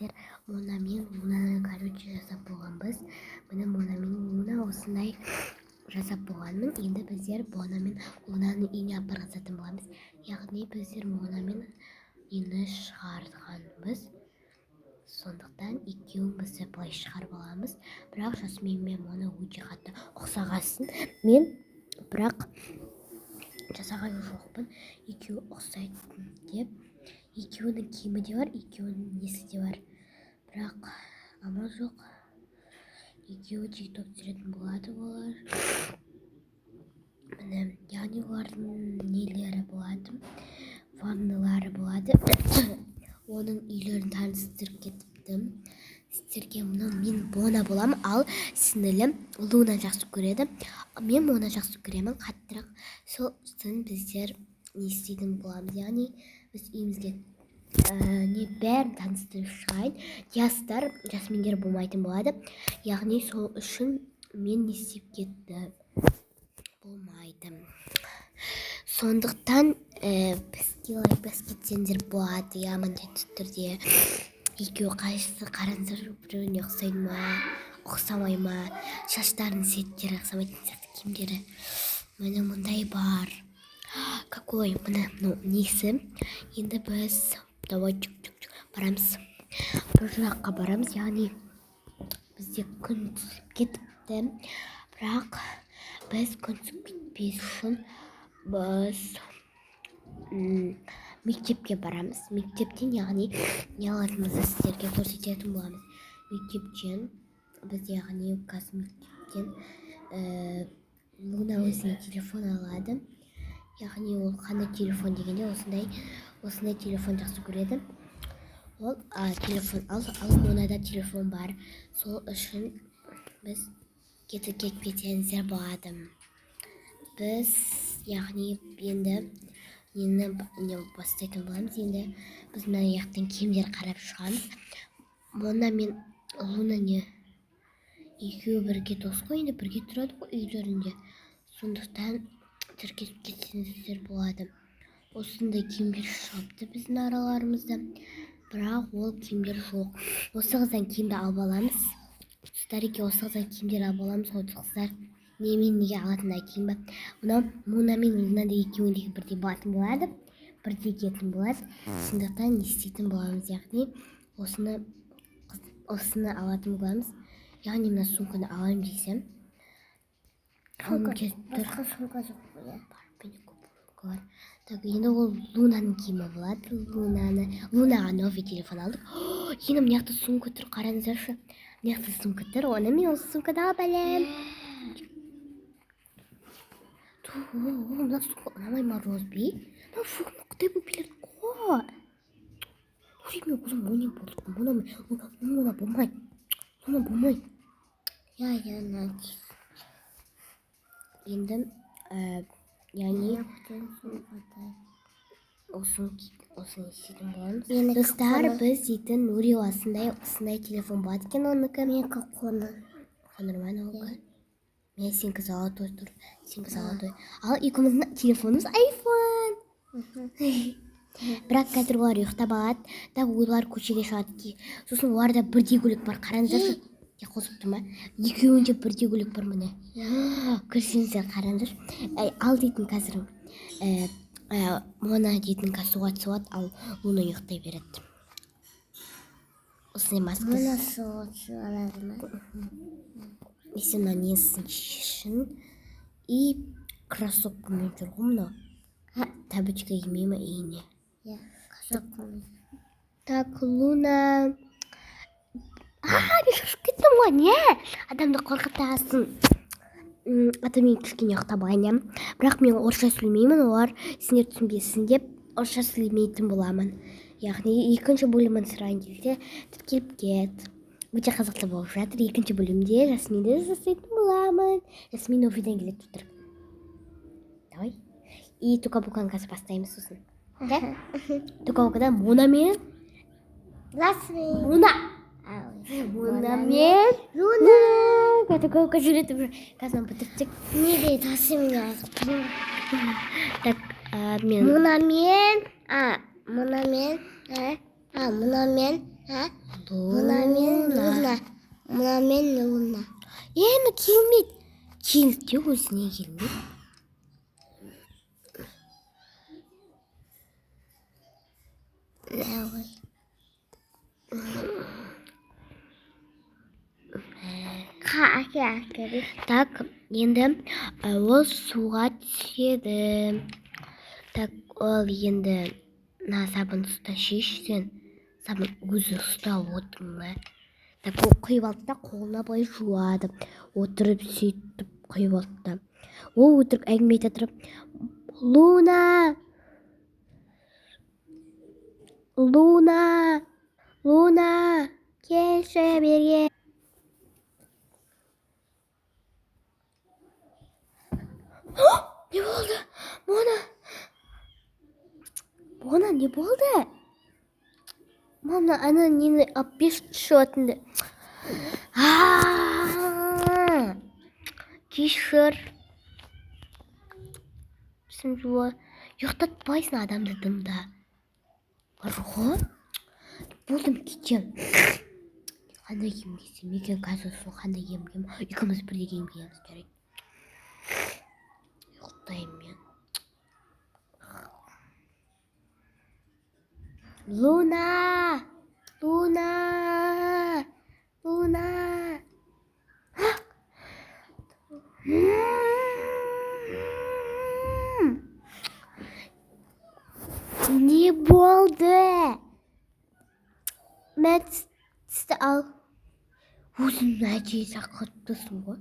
Біздер Мона мен Лунаны, короче, жасап болғанбыз. Міне, Мона мен Луна осындай жасап болғанмын. Енді біздер Мона мен Лунаны үйіне апарғызатын боламыз. Яғни біздер Мона мен нені шығарғанбыз, сондықтан екеуін біздер былай шығарып аламыз. Бірақ Жасмин мен Мона өте қатты ұқсағасын, мен бірақ жасаған жоқпын екеуі ұқсайтын деп. Екеуінің киімі де бар, екеуінің несі де бар, бірақ амал жоқ, екеуі ТикТок түсіретін болады олар. Міне, яғни олардың нелері болады, ванналары болады. Оның үйлерін таныстырып кетіпті сіздерге. Мынау мен Мона боламын, ал сіңілім Луна жақсы көреді. Мен Мона жақсы көремін қаттырақ. Сол үшін біздер не істейтін боламыз? Яғни біз үйімізге не, бәрін таныстырып шығайын. Диастар, Жасминдер болмайтын болады. Яғни сол үшін мен не істеп кетті, болмайды. Сондықтан бізге лайк басып кетсеңдер болады, иә, міндетті түрде. Екеуі қайсысы, қараңыздар, біреуіне ұқсайды ма, ұқсамай ма? Шаштарының цветтері ұқсамайтын сияқты, киімдері. Міне, мындай бар. Какой, міне, мынау несі. Енді біз, давай, чук чук чук барамыз, бір жаққа барамыз. Яғни бізде күн түсіп кетіпті, бірақ біз күн түсіп кетпес үшін біз мектепке барамыз. Мектептен, яғни, не алатынымызды сіздерге көрсететін боламыз. Мектептен біз, яғни, қазір мектептен Луна өзіне телефон алады. Яғни ол қандай телефон дегенде, осындай, осындай телефон жақсы көреді ол. Телефон ал Монада телефон бар. Сол үшін біз кетіп кетіп кетсеңіздер болады. Біз, яғни, енді нені, не бастайтын боламыз? Енді біз мына жақтан киімдер қарап шығамыз. Мона мен Луна не, екеуі бірге дос қой, енді бірге тұрады ғой үйлерінде. Сондықтан тіркеліп кетсеңіздер болады. Осындай киімдер шығыпты біздің араларымызда, бірақ ол киімдер жоқ. Осы қыздан киімді алып аламыз. Старики, осы қыздан киімдер алып аламыз ғой. Қыздар, не, мен неге алатынын айтайын ба? Мынау Мона мен Луна да екеуіндегі бірдей болатын болады, бірдей киетін болады. Сондықтан не істейтін боламыз? Яғни осыны, осыны алатын боламыз. Яғни мына сумканы аламын десем, алғым келіп тұр. Басқа сумка жоқ қой, иә? Бар, менде көп сумка бар. Так, енді ол Лунаның киімі болады. Лунаны, Лунаға новый телефон алдық. Енді мына жақта сумка тұр, қараңыздаршы, мына жақта сумка тұр. Оны мен осы сумканы алып аламын. Ту, мына сумка ұнамай ма, Розби? Мына сумка құдай болып келеді ғой. Ой, мен өзім Моне болдық. Мона, Луна болмайды, Луна болмайды. Иә, мына. Енді яғни осыны, осыны істейтін боламыз. Менікі Достар, қоңыр. біз дейтін Нури осындай, осындай телефон болады екен оныкі. Менікі қоңыр. Қоңыр ма онікі? Мен, сенікі золотой тұр, сенікі золотой. Ал екеуміздің телефонымыз айфон. Бірақ қазір олар ұйықтап алады да, олар көшеге шығады. Сосын оларда бірдей көйлек бар, қараңыздаршы. Я қосып тұр ма? Екеуінде бірдей көйлек бар, міне, көрсеңіздер, қараңыздаршы. Әй, ал дейтін қазір Мона дейтін қазір суға түсіп, ал Луна ұйықтай береді. Осындай маска. Мына суға түсіп алады ма? Несі, мына несін шешін. И кроссовкамен жүр ғой мынау. Тапочка кимей ма үйіне? Иә, кроссовкамен. Так, Луна, а, мен шошып кеттім ғой. Не, адамды қорқытасың? А то мен кішкене ұйықтап алайын, иә. Бірақ мен орысша сөйлемеймін, олар, сендер түсінбесін деп орысша сөйлемейтін боламын. Яғни екінші бөлімін сұрайын келсе, тіркеліп кет. Өте қызықты болып жатыр. Екінші бөлімде Жасминді жасайтын боламын. Жасмин офидан келеді тұр. Давай, и Тука Буканы қазір бастаймыз. Сосын да Тука Букадан Мона мен Жасмин. Луна. Мона. Мона мен Луна. Тука Бука жүреді уже. Қазір мына бітірсек. Неге Жасмин жазып? Так, мен Мона мен, а, Мона мен, а, Мона мен, а. Мына мен Луна. Мына мен Луна. Енді келмейді. Келді өзіне келмейді. Давай. Так, енді ол суға түседі. Так, ол енді мына сабын ұста, шеш сен. Сабын өзі ұстап отыр ма? Так, ол құйып алды да қолына былай жуады. Отырып сөйтіп құйып алды да. Ол өтірік әңгіме айта тұрып, Луна! Луна! Луна! Келші берге. Не болды? Мона! Мона, не болды? Мама, ана нені алып берші ішіп. Кешір. Тісім жуа. Ұйықтатпайсың адамды дымда. Бар ғой. Болды, мен кетемін. Қандай киім кисем екен қазір? Сол қандай киім киемін? Екеуміз бірдей киім киеміз, жарайды. Ұйықтаймын мен. Луна! Луна! Луна! Не болды? Мә, тісті ал. Өзің әдейі шақырып тұрсың ғой.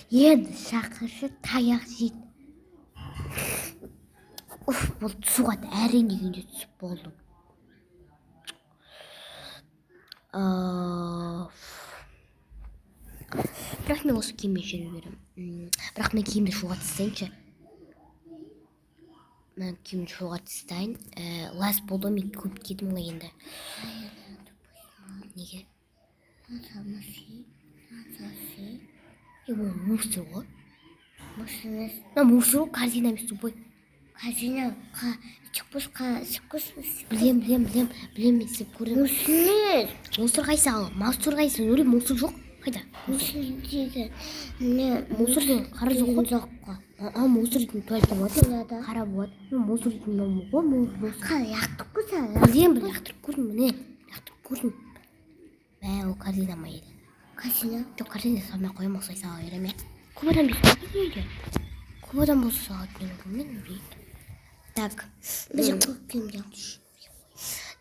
Енді шақыршы, таяқ жейді. Уф, болды, суға әрең дегенде түсіп болдым. Бірақ мен осы киіммен жүре беремін. Бірақ мен киімді жуға тастайыншы. Мен киімді жуға тастайын. Лас болды, мен көп кидім ғой енді. Неге? Ол мусор ғой. Мусор емес. Мына мусор ғой, корзина емес, тупой. Корзина шықпыс. Білем, білем, білем, білем, мен істеп көрдім. Мусор емес. Мусор қайсы ал? Мусор қайсы? Нұри, мусор жоқ. Қайда? Мусор деген не? Мусор деген қара жоқ қой. Жоқ қой. А, мусор дейтін туалетте болады. Қандай? Қара болады. Мусор дейтін ғой, мусор. Қара лақтырып көрсең. Білем, бір лақтырып көрдім, міне. Лақтырып көрдім. Мә, ол корзина ма еді? Корзина. Жоқ, корзина салмай ақ қоямын, осылай сала беремін, иә. Көп адам болса үйде. Көп адам болса салатын едім мен, білмеймін. Так. Біз көп киімде.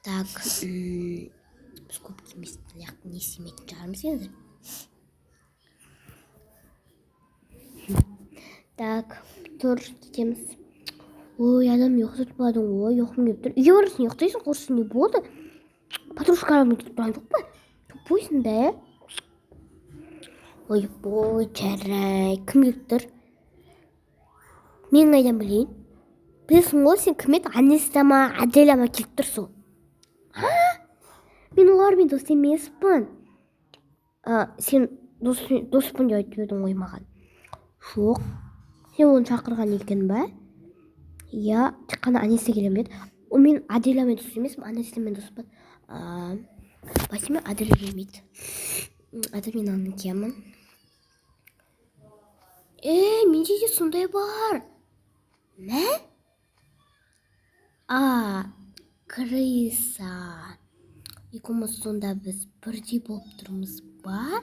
Так, біз көп киімес, не істемейтін шығармыз енді. Так, тұр, кетеміз. Ой, адам ұйықтатпадың ғой, ұйқым келіп тұр. Үйге барасың, ұйықтайсың, құрсын, не болды? Подружкалармен кетіп барған жоқ па? Тупойсың да, ә? Ойбой, жарай, кім келіп тұр? Мен қайдан білейін? Білесің ғой, сен кім еді? Анеста ма, Аделя ма келіп тұр сол? Мен олармен дос емеспін. Сен доспын деп айтып едің ғой маған. Жоқ. Сен оны шақырған екен ба? Иә, тек қана Анеста келемін деді. Мен Аделямен дос емеспін, Анестамен доспын. Басыма Аделя келмейді. Ата мен аны киемін. Менде де сондай бар. Мә? А, крыса. Екеуміз сонда біз бірдей болып тұрмыз ба?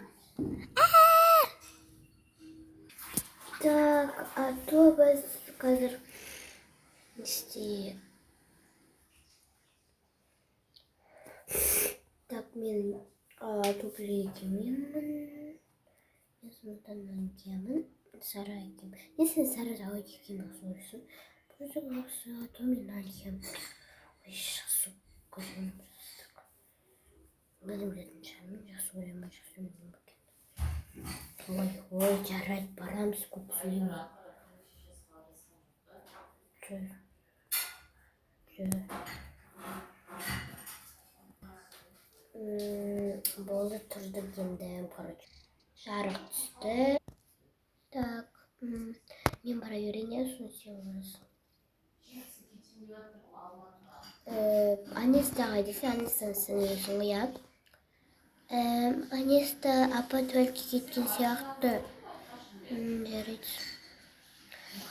Так, а то біз қазір Не істейік? Так, мен туфли кимеймін. Мен сондықтан мынаны киемін. Сары киемін. Не, сен сары давай киген жақсы көресің. Просто жақсы, а то мен мынаны киемін. Ой, жақсы көремін. Мен білетін шығармын, жақсы көремін, жақсы көрмеймін екен. Ой, ой, жарайды, барамыз, көп сөйлемей. Жүр. Жүр. Болды, тұрдық енді, короче. Жарық түсті. Так, мен бара берейін, иә, сосын сен барасың. Анеста қайда? Сен Анестаның сіңлісің ғой, иә? Анеста апа туалетке кеткен сияқты. Жарайды.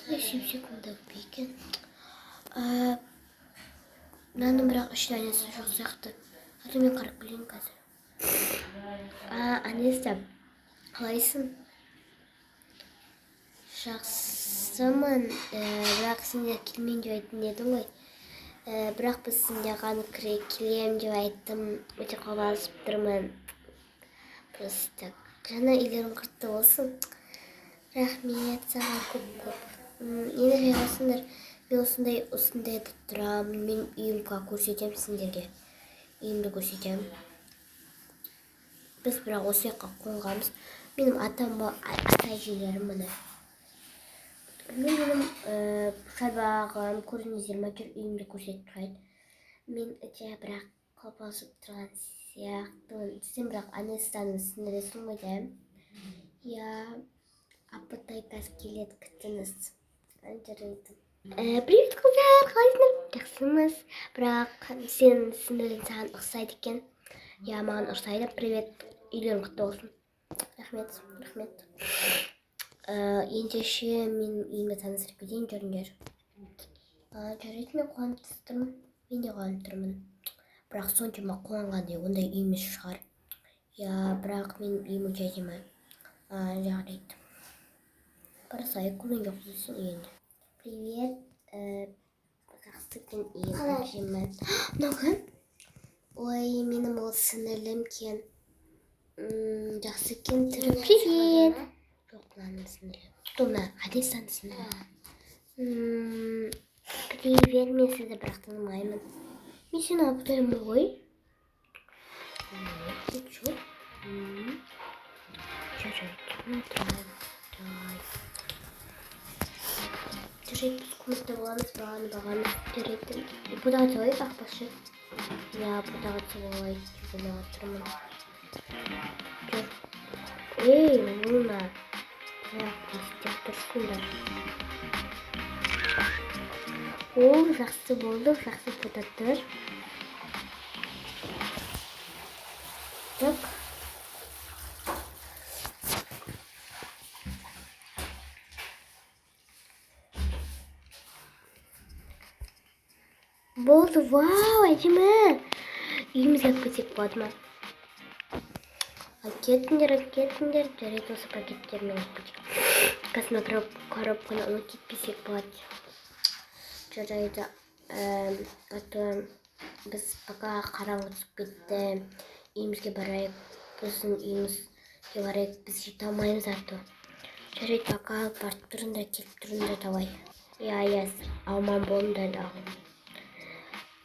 Қалай сүйіпсек мұнда екен? Мынаның бірақ ішінде Анеста жоқ сияқты. А то мен қарап келейін қазір. Анеста, қалайсың? Жақсымын, бірақ сендер келмейін деп айттың дедің ғой. Бірақ біз сендерге келемін деп айттым. Өте қобалжып тұрмын. Просто жаңа үйлерің құтты болсын. Рахмет саған көп-көп. Енді жайғасыңдар. Мен осындайда тұрамын. Мен үйімді көрсетемін сендерге. Үйімді көрсетемін. Біз бірақ осы жаққа қонғанбыз. Менің атам, ата әжелерім міне. Менің шарбағым, көрдіңіздер ме, жүр үйімді көрсетіп тұрайын. Мен өте бірақ қобалжып тұрған сияқтымын. Сен бірақ Анестаның сіңлісің ғой, да? Иә, апатай қазір келеді, күтіңіз. Жарайды. Привет, қыздар, қалайсыңдар? Жақсымыз. Бірақ сенің сіңлің саған ұқсайды екен. Иә, маған ұқсайды. Привет, үйлерің құтты болсын. Рахмет, рахмет. Ендеше мен үйіме таныстырып кетейін, жүріңдер. Жарайды, мен қуанып тұрмын. Мен де қуанып тұрмын. Бірақ соншама қуанғандай ондай үй емес шығар. Иә, бірақ менің үйім өте әдемі. Жарайды. Барсайық, көрген жоқпыз енді. Привет. Жақсы екен үйім, әдемі. Мынау кім? Ой, менің ол сіңілім екен. Жақсы екен түрі. Привет. Жоқ, мынаның сіңілі. Мына Анестаның сіңілі. Привет, мен сізді бірақ танымаймын. Мен сені апатаймын ғой. Жоқ. Жарайды, мына тұрайын. Жарайды, біз комнатта боламыз, бағаны бағаны. Жарайды. Бұдаға салайық, ақпашы. Иә, бұдаға салайық деп ойлап тұрмын. Жүр. Ей, Луна. Бірақ не істеп тұрсыңдар? О, жақсы болды, жақсы фото тұр. Так. Болды, вау, әдемі. Үйімізге алып кетсек болады ма? Алып кетіңдер, алып кетіңдер. Жарайды, осы пакеттермен алып кетейік. Қазір мына коробканы ұмытып кетпесек болады. Жарайды, а то біз пока қараңғы түсіп кетті. Үйімізге барайық. Біздің үйімізге барайық. Біз жете алмаймыз а то. Жарайды, пока барып тұрыңдар, келіп тұрыңдар, давай. Иә, иә, аман болыңдар.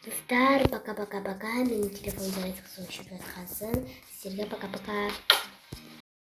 Достар, пока-пока-пока. Менің телефон зарядкасы өшіп жатқансын. Сіздерге пока-пока.